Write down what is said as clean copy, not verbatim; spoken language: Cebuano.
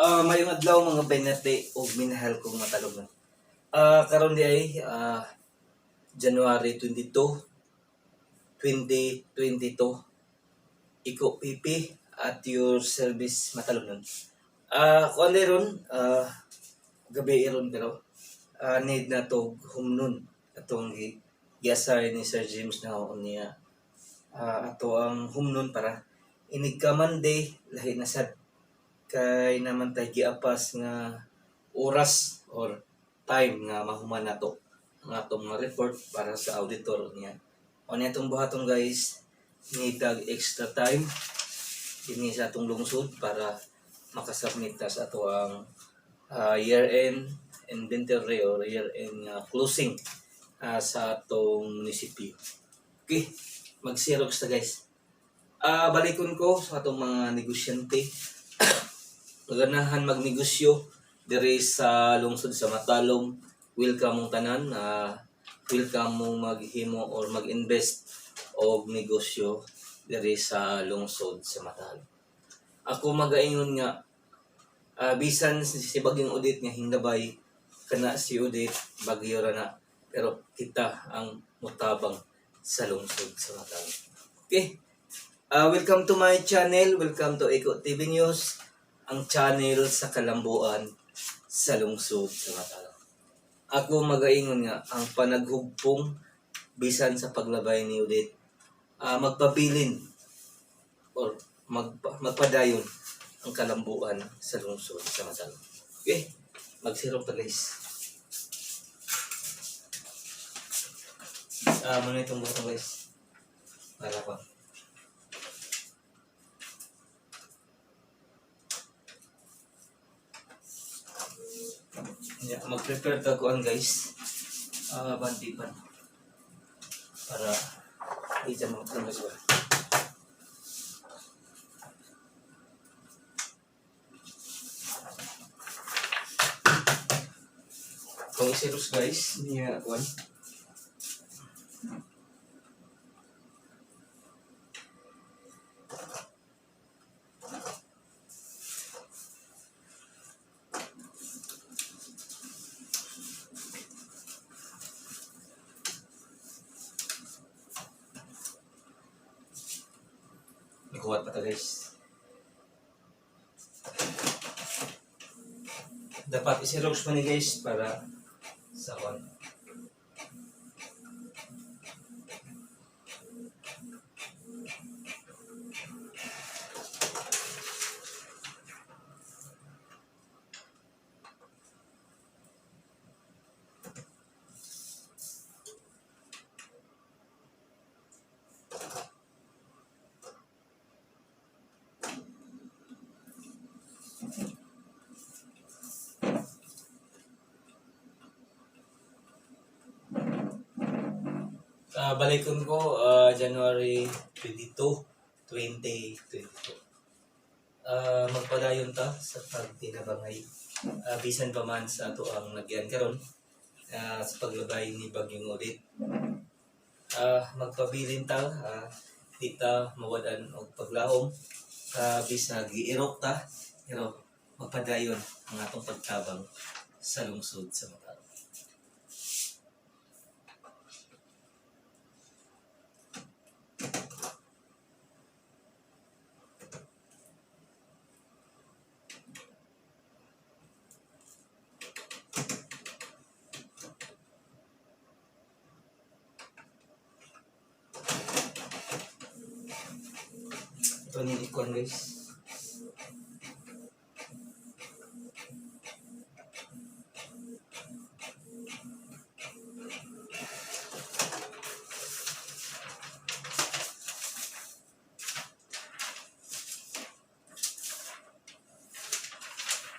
Mayong adlaw, mga binati ug minahal kong matalom. Karon di ay January 22, 2022. Iko PP at your service, matalom. Kuan ron, gabi ron, pero need na to humnon atong gi-assign ni Sir James na niya ato ang humnon para inig ka Monday lahi na sad kay naman tay giapas nga oras or time nga mahuman nato ang atong mga report para sa auditor niya. O niya itong buhaton, guys, need tag extra time dinhi sa atong lungsod para makasubmit ta sa ato ang year-end inventory or year-end closing sa atong munisipyo. Okay, mag-xerox ta, guys. Balikon ko sa atong mga negosyante ganahan magnegosyo diri sa lungsod sa Matalom. Welcome mong tanan, welcome mong maghimo or mag-invest og negosyo diri sa lungsod sa Matalom. Ako magaingon nga bisan si Bagyong Odette nga hingabay kana si Odette, bagyo ra na, pero kita ang mutabang sa lungsod sa Matalom. Okay. Welcome to my channel. Welcome to Eco TV News, ang channel sa kalambuan sa lungsod sa Matalom. Ako magaingon nga ang panaghugpong bisan sa paglabay ni Odette, magpabilin or magpadayon ang kalambuan sa lungsod sa Matalom. Okay, mag-xerox ta, guys. Muna itong buhatong, guys. Para pa. Yeah, mag-prepare ta kuan, guys. Bantipan. Para di siya mga guys ba. Kung i-xerox, guys, niya kuan. Ikuhat pa ta, guys. Dapat i-xerox pa ni, guys, para sa kuan. Balikon ko January 22, 2022. Magpadayon ta sa pagtinabangay. Bisan pa man sa ato ang nagyan karon sa paglabay ni Bagyong Odette. Magpabilin ta, di ta mawad-an og paglahom bisag giirok ta, pero magpadayon ang atong pagtabang sa lungsod sa Matalom. Ito ni ikuan, guys.